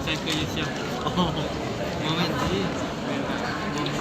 Saya ke Yusuf. Oh, momen ni.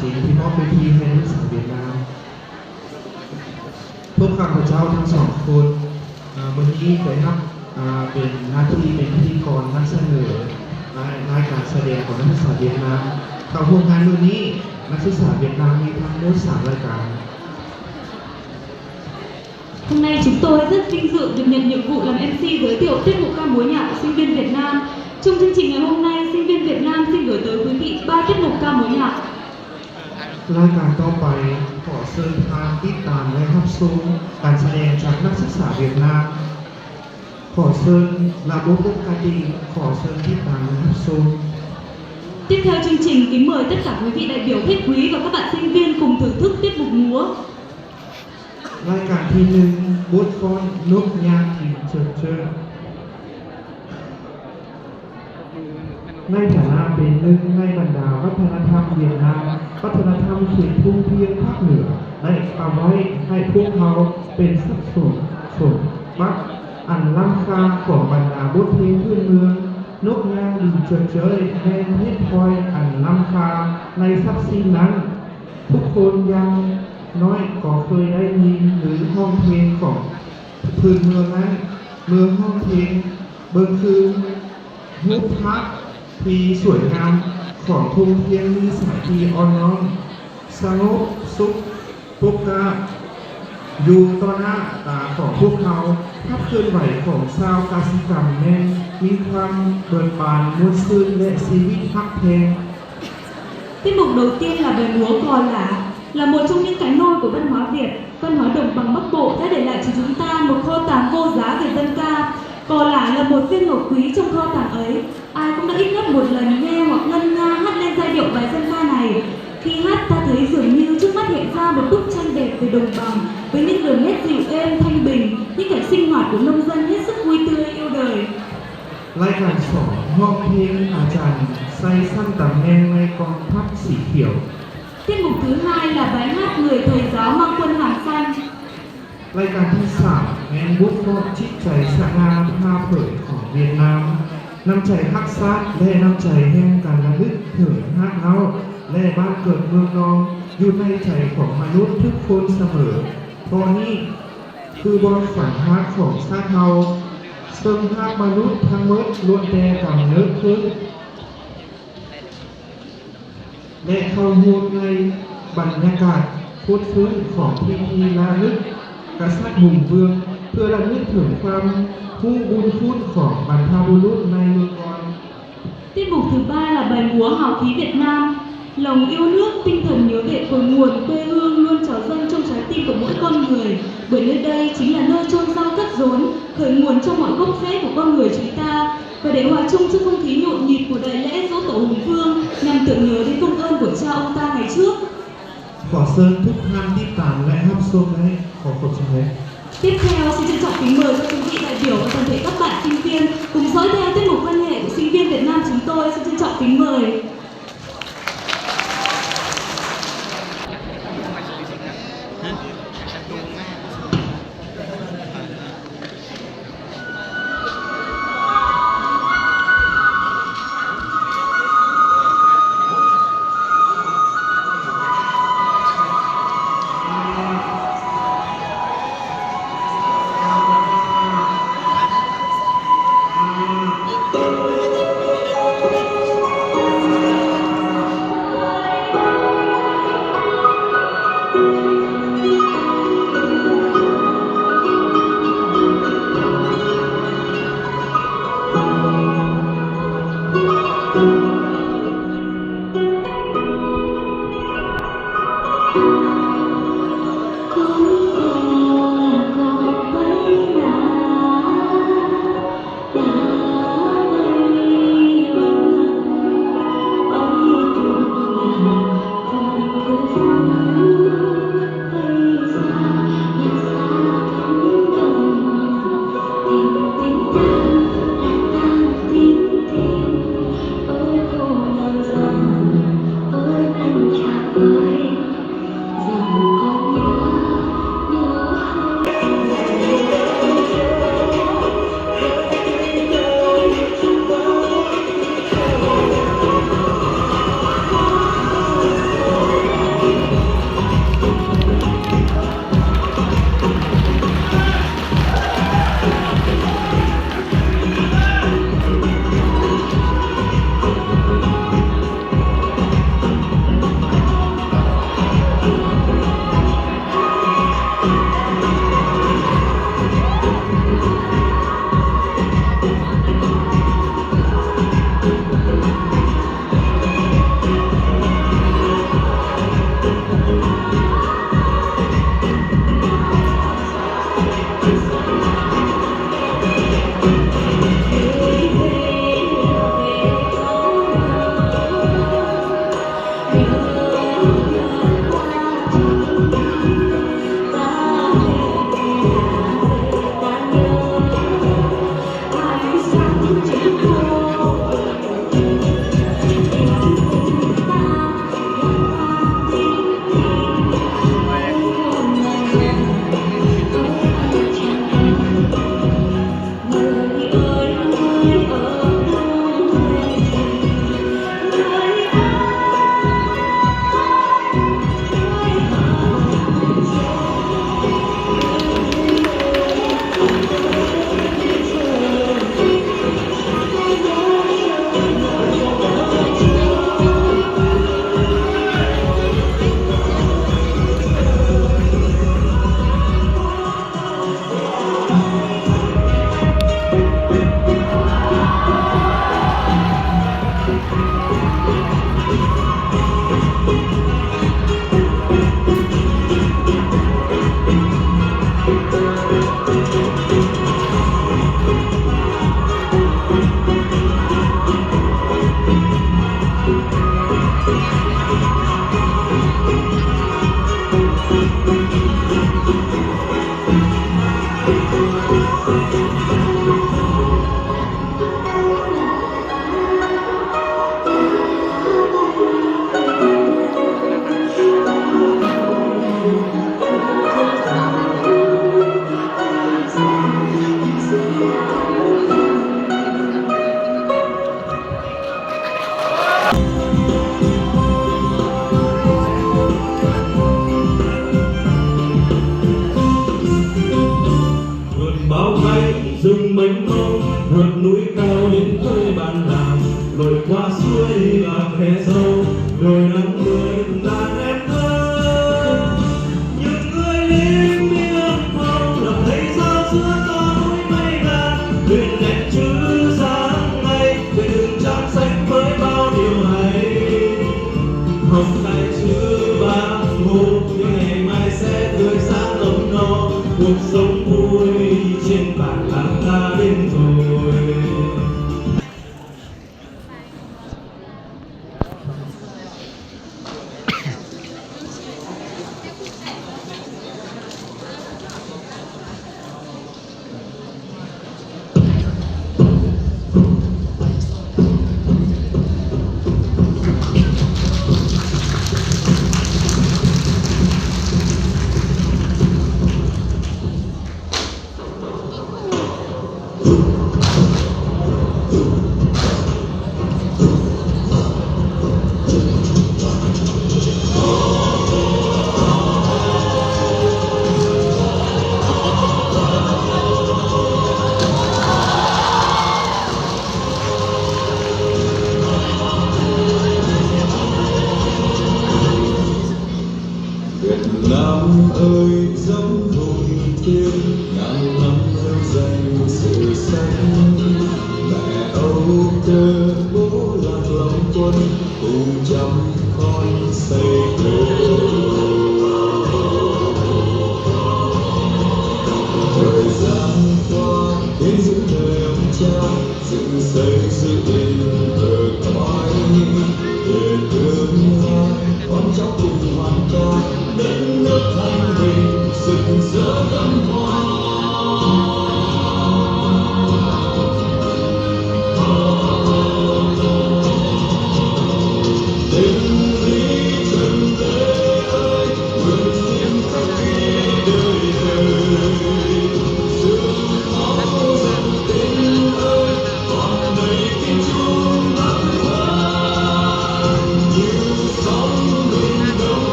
ສິ່ງທີ່ມອບເວທີໃຫ້ນັກສຶກສາຫວຽດນາມ. ພວກຂ້າພະເຈົ້າທັງສອງຄົນ ເອີ ມື້ນີ້ໄດ້ຮັບ ເປັນໜ້າທີ່ເປັນພິທີກອນນຳສະເໜີລາຍ ລາຍການສະແດງຂອງນັກສຶກສາຫວຽດນາມ. ເຂົ້າຮ່ວມງານມື້ນີ້ ນັກສຶກສາຫວຽດນາມມີທັງໝົດສາມລາຍການ. Hôm nay chúng tôi rất vinh dự được nhận nhiệm vụ làm em xi giới thiệu tiết mục ca múa nhạc của sinh viên Việt Nam. Trong chương trình ngày hôm nay, sinh viên Việt Nam xin gửi tới quý vị ba tiết mục ca múa nhạc. ລາຍການຕໍ່ໄປ ຂໍເຊີນທ່ານຕິດຕາມ ແລະ ຮັບຊົມການສະແດງຈາກນັກສຶກສາຫວຽດນາມ. ຂໍເຊີນລະບົບປົກກະຕິ ຂໍເຊີນຕິດຕາມ ແລະ ຮັບຊົມ. Tiếp theo chương trình, kính mời tất cả quý vị đại biểu khách quý và các bạn sinh viên cùng thưởng thức tiết mục múa. ລາຍການທີໜຶ່ງ ບົດຟ້ອນນົກຍາງ ທີ່ເຈີເຈີ. ໃນຖານະເປັນໜຶ່ງໃນບັນດາວັດທະນະທຳຫວຽດນາມ, ວັດທະນະທຳເຂດພູພຽງພາກເໜືອ ໄດ້ປະໄວ້ໃຫ້ພວກເຮົາເປັນສັດສົມບັດອັນລ້ຳຄ່າຂອງບັນດາບົດເພງພື້ນເມືອງ. ນົກຍາງ ຫຼື ເຈີເຈີ ແມ່ນເພັດພອຍອັນລ້ຳຄ່າໃນຊັບສິນນັ້ນ. ທຸກຄົນຢ່າງໜ້ອຍກໍເຄີຍໄດ້ຍິນ ຫຼື ຮ້ອງເພງຂອງພື້ນເມືອງນັ້ນ. ເມື່ອຮ້ອງເພງ ເບິ່ງຄືຮູບພາບທີ່ສວຍງາມຂອງທົ່ງພຽງມີສາຍທີ່ອ່ອນນ້ອມ ສະຫງົບສຸກປົກກະຢູ່ຕໍ່ໜ້າຕາຂອງພວກເຮົາ. ພາບເຄື່ອນໄຫວຂອງຊາວກະສິກຳແມ່ນມີຄວາມເບີກບານ, ມ່ວນຊື່ນ ແລະ ຊີວິດຮັກແພງ. Tiết mục đầu tiên là bài múa Cò Lả, là một trong những cái nôi của văn hóa Việt. Văn hóa đồng bằng Bắc Bộ đã để lại cho chúng ta một kho tàng vô giá về dân ca. Cò Lả là một viên ngọc quý trong kho tàng ấy. Ai cũng đã ít nhất một lần nghe hoặc ngân nga hát lên giai điệu bài dân ca này. Khi hát, ta thấy dường như trước mắt hiện ra một bức tranh đẹp về đồng bằng, với những đường nét dịu êm, thanh bình, những cảnh sinh hoạt của nông dân hết sức vui tươi, yêu đời. ລາຍການສອງ ຮ້ອງເພງອາຈານໃສ່ຊັ້ນຕຳແໜ່ງໃນກອງທັບສີຂຽວ. Tiết mục thứ hai là bài hát người thầy giáo mang quân hàm xanh. ລາຍການທີສາມ ແມ່ນບົດເພາະຈິດໃຈສະຫງ່າຜ່າເຜີຍຂອງຫວຽດນາມ, ນ້ຳໃຈຮັກຊາດ ແລະ ນ້ຳໃຈແຫ່ງການລະລຶກເຖິງຮາກເຫງົ້າ ແລະ ບ້ານເກີດເມືອງນອງ ຢູ່ໃນໃຈຂອງມະນຸດທຸກຄົນສະເໝີ. ເພາະນີ້ຄືບ່ອນຝັງຮາກຂອງຊາດເຮົາ, ເຊິ່ງຮາກມະນຸດທັງໝົດລ້ວນແຕ່ກຳເນີດຂຶ້ນ ແລະ ເຂົ້າຮ່ວມໃນບັນຍາກາດຟົດຟື້ນຂອງພິທີລະລຶກກະສັດຮຸ່ງເຮືອງ ເພື່ອລະນຶກເຖິງຄວາມຮູ້ບຸນຄຸນຂອງບັນພະບຸລຸດໃນເມື່ອກ່ອນ. Tiết mục thứ ba là bài múa hào khí Việt Nam. Lòng yêu nước, tinh thần nhớ về cội nguồn, quê hương luôn trào dâng trong trái tim của mỗi con người, bởi nơi đây chính là nơi chôn rau cất rốn, khởi nguồn cho mọi gốc rễ của con người chúng ta. Và để hòa chung trong không khí nhộn nhịp của đại lễ giỗ tổ hùng vương, nhằm tưởng nhớ đến công ơn của cha ông ta ngày trước. ຂໍເຊີນທຸກທ່ານຕິດຕາມ ແລະ ຮັບຊົມໄດ້. ຂໍຂອບໃຈ. Tiếp theo, xin trân trọng kính mời các quý vị đại biểu và toàn thể các bạn sinh viên cùng dõi theo tiết mục văn nghệ của sinh viên Việt Nam chúng tôi. Xin trân trọng kính mời. Vượt bão hay rừng mênh mông, vượt núi cao đến với bản làng, lội qua suối và khe sâu, đồi nắng mưa đan em thơ. Những người lính biên phòng là thầy giáo xưa to núi Mây Ngàn, luyện nét chữ dáng ngày, để đừng chán sánh với bao điều hay. Học tay chữ Bác Hồ, những ngày mai sẽ tươi sáng ấm no, cuộc sống vui trên bản làng ta đến thôi. Việt Nam ơi dấu hùng thiêng, ngàn năm lưu danh sử sách. Mẹ âu cơ bố lạc lòng quân, cùng trăm con xây đô. Thời gian qua, tiếng ru đời ông cha, dựng xây dựng nên ở cõi. Để tương lai con cháu cùng hoàn trang đất nước thanh bình, rực rỡ gấm hoa. Tình lý trần thế ơi, nguyện xin khắc ghi đời đời. Sự máu dòng tình ơi,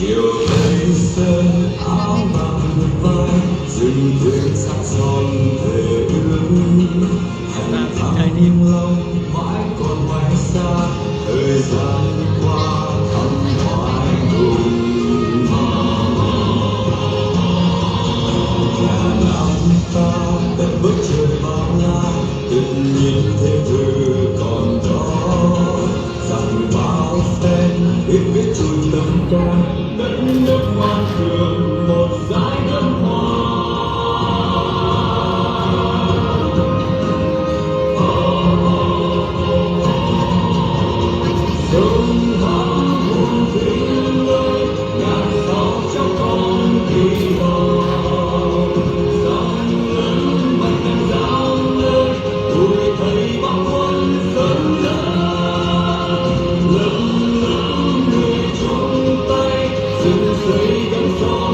Chiều Tây sơn áo vàng vai, rừng thiêng sắc son thề ước. Thăng long mãi còn bay xa, thời gian qua thăm hoài hùng. Nhà Nam ta tận với trời bao la, tự nhiên thế thơ còn đó. Dòng bão phen viết viết trôi tâm can, đất nước ngoan cường một dải gấm hoa. Sông Hán hùng vĩ ơi, ngàn sao trong con kỳ vọng. Dòng láng mạch Nam Giang ơi, tuổi thầy Bắc quân dâng lên. Lớp lớp người chung tay, dựng xây gắn son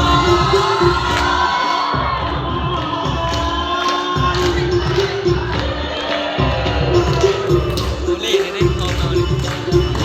ຕົວເລກໃນກອງເຮົານີ້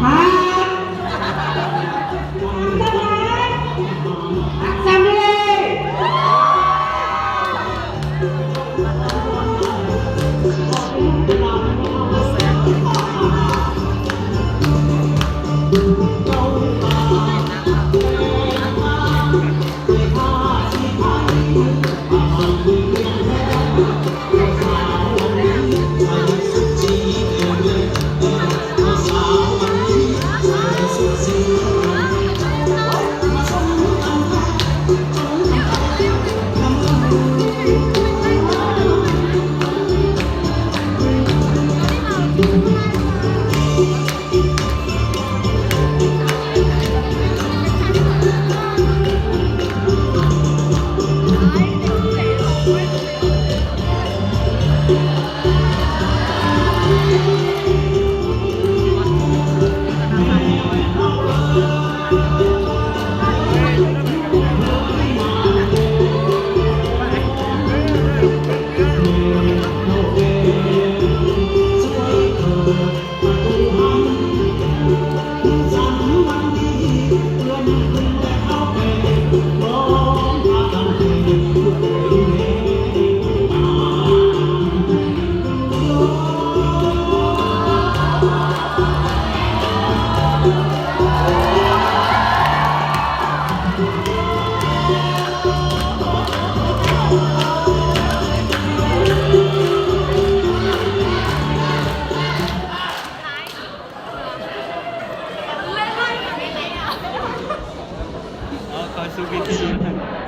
ຮັກ ຮັກສຳເລັດ.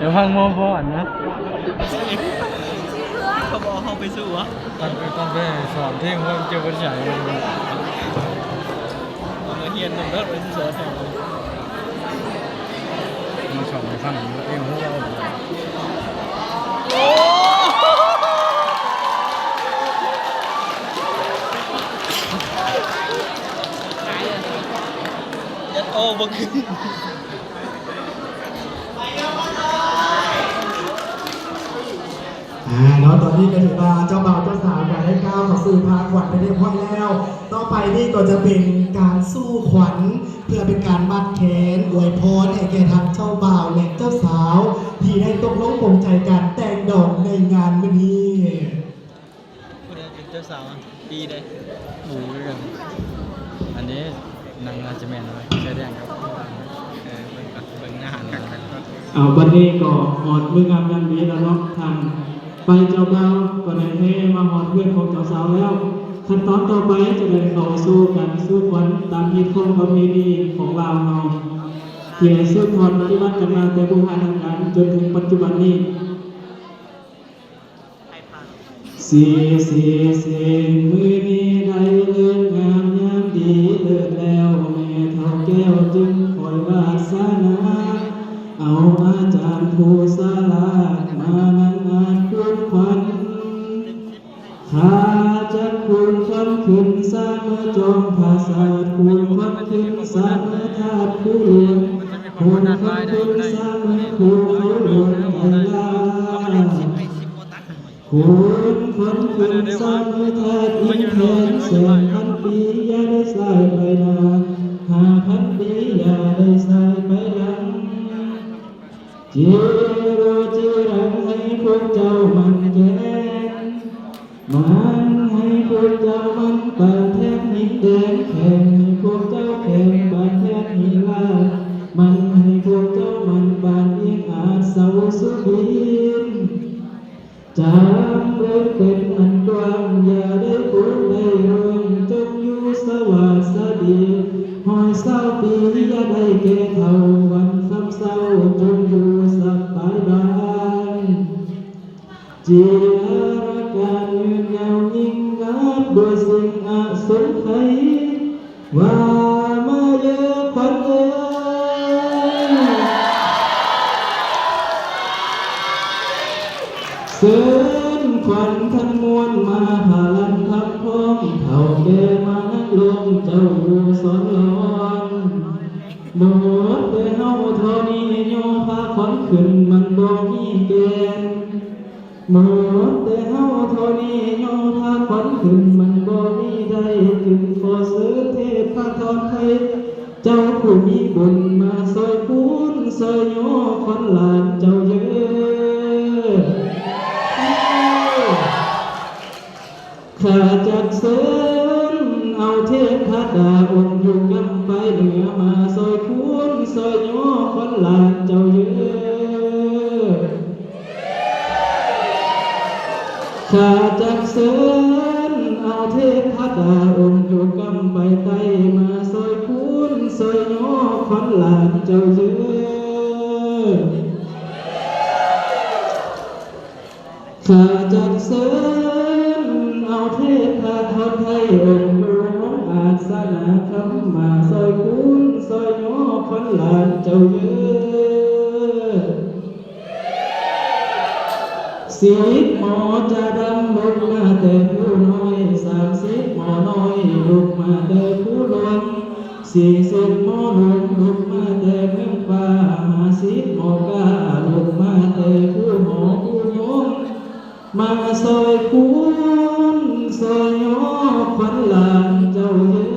ດຽວຟັງໝໍຟ້ອນນະ ເຂົາບອກເຮົາໄປສູ້ຫວາ? ຕ້ອງໄປ ຕ້ອງໄປສອນເພງ ເພາະເຈົ້າບໍ່ໄດ້ໃຊ້ ເອົາມາຮຽນນຳເດີ ໄປສອນໃຫ້ ມາສອນໃຫ້ຟັງເພງ ຮູ້ເວົ້າ. ໂອ້ ບໍ່ຄື ອ່າ ເນາະ ຕອນນີ້ກໍຖືວ່າເຈົ້າບ່າວເຈົ້າສາວກໍໄດ້ກ່າວເຂົ້າສູ່ພາຂວັນໄປຮຽບຮ້ອຍແລ້ວ. ຕໍ່ໄປນີ້ກໍຈະເປັນການສູ່ຂວັນ ເພື່ອເປັນການມັດແຂນອວຍພອນໃຫ້ແກ່ທັງເຈົ້າບ່າວ ແລະ ເຈົ້າສາວ ທີ່ໄດ້ຕົກລົງປົງໃຈກັນແຕ່ງດອງໃນງານມື້ນີ້. ຜູ້ໃດເປັນເຈົ້າສາວ? ປີໃດ? ບໍ່ຮູ້ຄືກັນ ອັນນີ້ນາງໜ້າຈະແມ່ນເນາະ ເສື້ອແດງກັບ ເອີ ເບິ່ງກ່ອນ ເບິ່ງໜ້າຫັ້ນນະ. ເອົາ ບັດນີ້ກໍຮອດມື້ງາມຍາມດີແລ້ວເນາະ ທາງຝ່າຍເຈົ້າບ່າວກໍໄດ້ແຫ່ມາຮອດເຮືອນຂອງເຈົ້າສາວແລ້ວ. ຂັ້ນຕອນຕໍ່ໄປຈະໄດ້ເຂົ້າສູ່ການສູ່ຂວັນຕາມຮີດຄອງປະເພນີຂອງລາວເຮົາ ທີ່ໄດ້ສືບທອດປະຕິບັດກັນມາແຕ່ບູຮານນະການຈົນເຖິງປັດຈຸບັນນີ້. ສີ ສີ ສີ ມື້ນີ້ໄດ້ເລີກງາມຍາມດີເລີດແລ້ວ ແມ່ເຖົ້າແກ້ວຈຶ່ງຄ່ອຍວາດສະໜາ ເອົາອາຈານຜູ້ສະຫຼາດມານັ່ງອ່ານຄູນຂວັນ. ຂ້າຈັກຄູນຂວັນຂຶ້ນສາມເມືອຈອມປາສາດ ຄູນຂວັນຂຶ້ນສາມເມືອທາດພູຫຼວງ ຄູນຂວັນຂຶ້ນສາມເມືອພູເຂົາຫຼວງໄກລາ. ຄູນຂວັນຂຶ້ນສາມເມືອທາດອິນແພນ ແສນພັນປີຢ່າໄດ້ສາຍໄປໜ້າ ຫ້າພັນປີຢ່າໄດ້ສາຍໄປຫຼັງ. ຈີໂຣຈີລັງໃຫ້ພວກເຈົ້າໝັ້ນແກ່ນ ໝັ້ນໃຫ້ພວກເຈົ້າໝັ້ນປານແທ່ນຫີນແດງ ແຂງໃຫ້ພວກເຈົ້າແຂງປານແທ່ນຫີນລາດ ໝັ້ນໃຫ້ພວກເຈົ້າໝັ້ນປານອີງອາດເສົາສຸບິນ. ຈຳເລີນເປັນອັນກວ້າງ ຢ່າໄດ້ໂກງໄດ້ຮ່ວງ ຈົ່ງຢູ່ສະຫວາດສະບາຍ ຮ້ອຍຊາວປີຢ່າໄດ້ແກ່ເຖົ້າ ວັນຄ່ຳເຊົ້າຈົ່ງຢູ່ສະບາຍບານ. ຈີລະການຍືນຍາວຍິ່ງງາມ ດ້ວຍສິ່ງອະສົງໄຂ ວ່າມາເດີ້ຂວັນເອີຍ ເຊີນຂວັນທັງມວນມາພະລັນຄຳພ້ອມ ເຖົ້າແກ່ມານັ່ງລົມເຈົ້າສອນຫຼອນ ໝົດແຕ່ເຮົາເທົ່ານີ້ຍໍພາຂວັນຂຶ້ນມັນບໍ່ມີແກ່ນ. ໝົດແຕ່ເຮົາເທົ່ານີ້ ຍໍພາຂວັນຂຶ້ນມັນບໍ່ມີໄດ້ ຈຶ່ງຂໍເຊີນເທບພະທອນໄທ ເຈົ້າຜູ້ມີບຸນມາຊ່ອຍຄູນ ຊ່ອຍຍໍຂວັນຫຼານເຈົ້າເດີ້. ຂ້າຈັກເຊີນເອົາເທບພະດາອົງຢູ່ກຳປາຍເໜືອ ມາຊ່ອຍຄູນຊ່ອຍຍໍຂວັນຫຼານເຈົ້າເດີ້. ຂ້າຈັກເຊີນເອົາເທບພະດາອົງຢູ່ກຳປາຍໃຕ້ ມາຊ່ອຍຄູນຊ່ອຍຍໍຂວັນຫຼານເຈົ້າເດີ້. ຂ້າຈັກເຊີນເອົາເທບພະທອນໄທ ອົງຢູ່ຫົງອາດສະນາຄຳ ມາຊ່ອຍຄູນຊ່ອຍຍໍຂວັນຫຼານເຈົ້າເດີ້. ສິບໝໍຈາດຳ ລຸກມາແຕ່ພູນ້ອຍ, ສາມສິບໝໍນ້ອຍ ລຸກມາແຕ່ພູຫຼວງ, ສີ່ສິບໝໍຫຼວງ ລຸກມາແຕ່ເມືອງປ່າ, ຫ້າສິບໝໍກ້າ ລຸກມາແຕ່ພູຫໍພູໂຮງ ມາຊ່ອຍຄູນຊ່ອຍຍໍຂວັນຫຼານເຈົ້າເດີ້.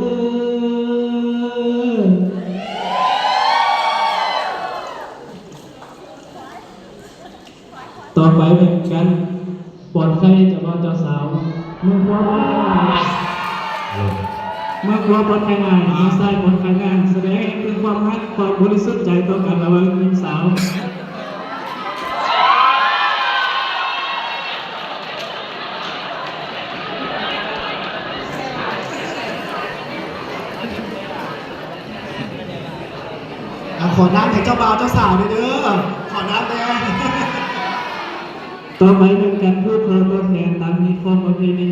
ຕໍ່ໄປແມ່ນການປ່ອນໄຂ່ເຈົ້າບ່າວເຈົ້າສາວ. ມືຂວາປ່ອນໄຂ່ງ່າຍ, ມືຂວາປ່ອນໄຂ່ງ່າຍ, ມືຊ້າຍປ່ອນໄຂ່ງ່າຍ, ສະແດງເຖິງຄວາມຮັກ, ຄວາມບໍລິສຸດໃຈຕໍ່ກັນລະຫວ່າງຍິງສາວ. ອ່າ ຂໍນ້ຳໃຫ້ເຈົ້າບ່າວເຈົ້າສາວແດ່ເດີ, ຂໍນ້ຳແດ່. ຕໍ່ໄປແມ່ນການຜູກຄໍຕໍ່ແຂນຕາມຮີດຄອງປະເພນີ.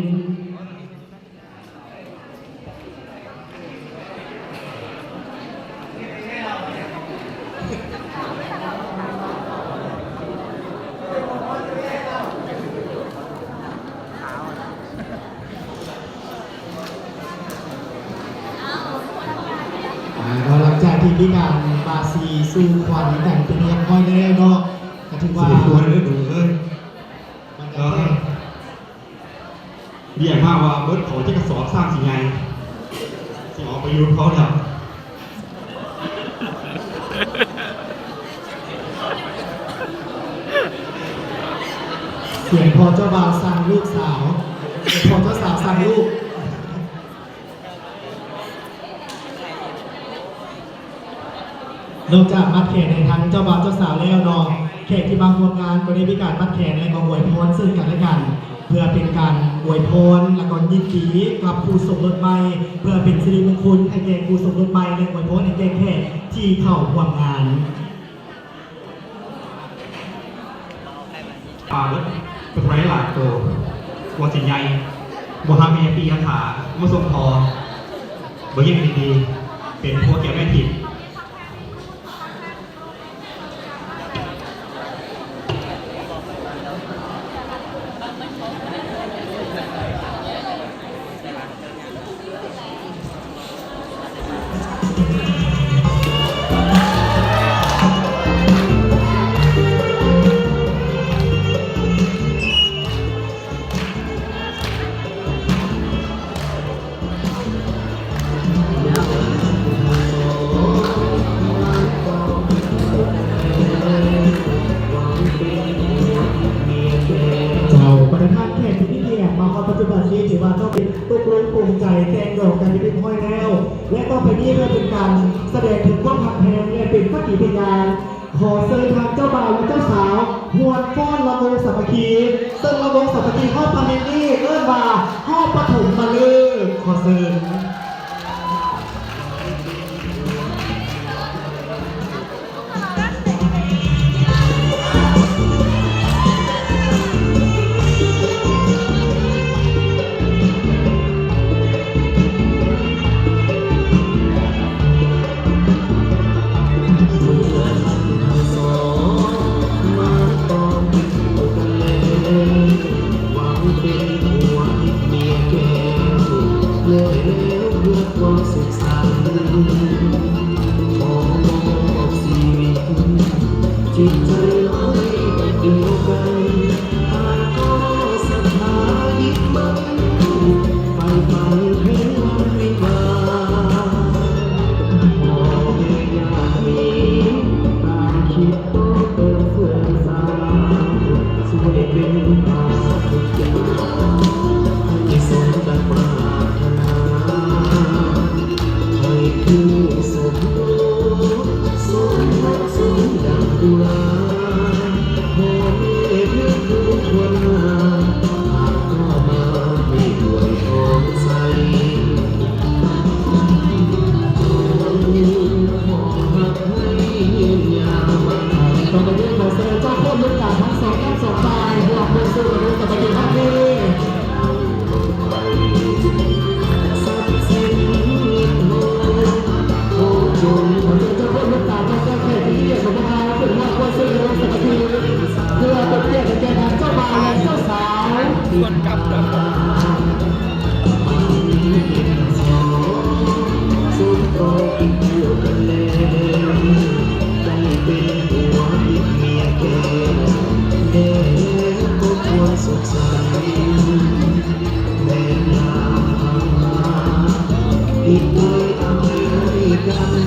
ອ່າ ເນາະ ຫຼັງຈາກທີ່ມີການບາສີສູ່ຂວັນກັນເປັນທີ່ຮຽບຮ້ອຍແລ້ວເນາະ ກໍຖືວ່າ ສູ່ຂວັນເດີລູກເອີຍ ມັນຈະແຕກ ວຽກມາວ່າເບິດເຂົ້າຈັກກະສອບຊ້າງຊິໃຫຍ່ ຊິອອກໄປຢູ່ນຳເຂົາແລ້ວ. ສຽງພໍ່ເຈົ້າບ່າວສັ່ງລູກສາວ, ພໍ່ເຈົ້າສາວສັ່ງລູກ. ນອກຈາກມັດແຂນໃຫ້ທາງເຈົ້າບ່າວເຈົ້າສາວແລ້ວເນາະ, ແຂກທີ່ມາຮ່ວມງານກໍໄດ້ມີການມັດແຂນ ແລະ ກໍອວຍພອນເຊິ່ງກັນແລະກັນ ເພື່ອເປັນການອວຍພອນ ແລະ ກໍຍິນດີກັບຄູ່ສົມລົດໃໝ່ ເພື່ອເປັນສິລິມຸງຄຸນໃຫ້ແກ່ຄູ່ສົມລົດໃໝ່ ແລະ ອວຍພອນໃຫ້ແກ່ແຂກທີ່ເຂົ້າຮ່ວມງານ. ປາເບິດ ເພິ່ນບໍ່ໄດ້ຫຼາຍໂຕ ວ່າຊິໃຫຍ່ ບໍ່ຫາແມ່ປີຫາຂ້າມາສົ່ງພໍ່ ບໍ່ຍິນດີໆ ເປັນຜົວແກ້ວແມ່ທິບ. ເຈົ້າ ບັນດາທ່ານແຂກທີ່ມີກຽດ ມາຮອດປັດຈຸບັນນີ້ ຖືວ່າຕ້ອງເປັນຕົກລົງປົງໃຈແຕ່ງດອງກັນເປັນທີ່ຮຽບຮ້ອຍແລ້ວ ແລະ ຕໍ່ໄປນີ້ເພື່ອເປັນການສະແດງເຖິງຄວາມຮັກແພງ ແລະ ເປັນສັກຂີພະຍານ ຂໍເຊີນທາງເຈົ້າບ່າວ ແລະ ເຈົ້າສາວ ຮ່ວມຟ້ອນລຳວົງສາມັກຄີ ເຊິ່ງລຳວົງສາມັກຄີຮອບປະເພນີເອີ້ນວ່າຮອບປະຖົມມະເລີກ. ຂໍເຊີນ. ຈິດໃຈເຮົາໄດ້ແບບດຽວກັນ ຫາກ ໃນ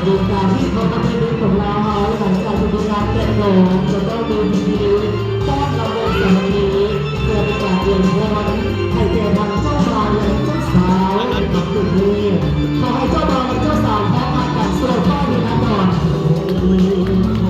ໂອກາດທີ່ຄອບຄົວຂອງລາວເຮົາ ຫຼັງຈາກທີ່ມີງານແຕ່ງໂຕ ຈະຕ້ອງມີພິທີຟ້ອນລຳວົງສາມັກຄີ ເພື່ອເປັນການອວຍພອນໃຫ້ແກ່ທັງເຈົ້າບ່າວ ແລະ ເຈົ້າສາວໃນຄ່ຳຄືນນີ້. ຂໍໃຫ້ເຈົ້າບ່າວ ແລະ ເຈົ້າສາວພ້ອມຮັກກັນຕະຫຼອດໄປເດີນະ.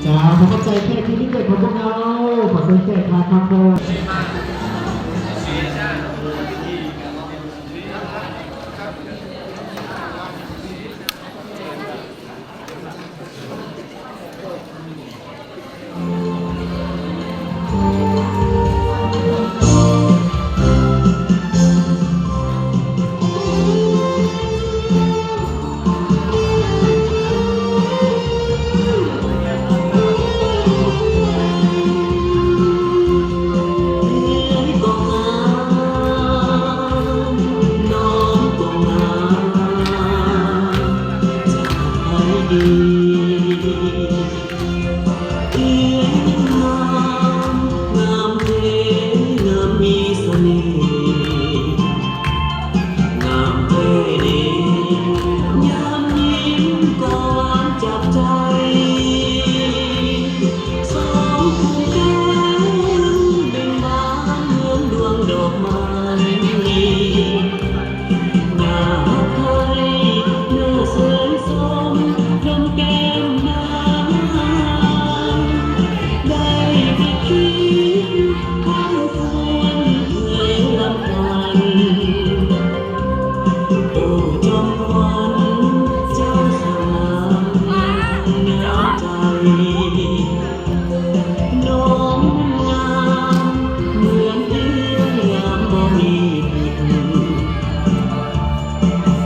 ເຈົ້າ ຂໍຂອບໃຈແຂກທີ່ມີກຽດຂອງພວກເຮົາ ຂໍເຊີນແຂກມາພັກຜ່ອນ.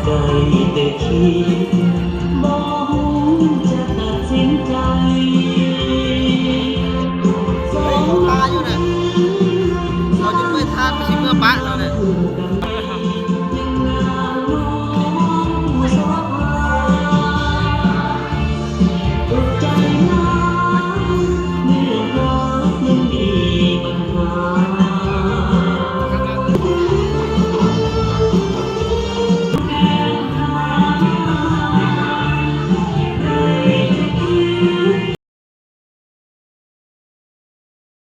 ໄດ້ແຕ່ຄິດ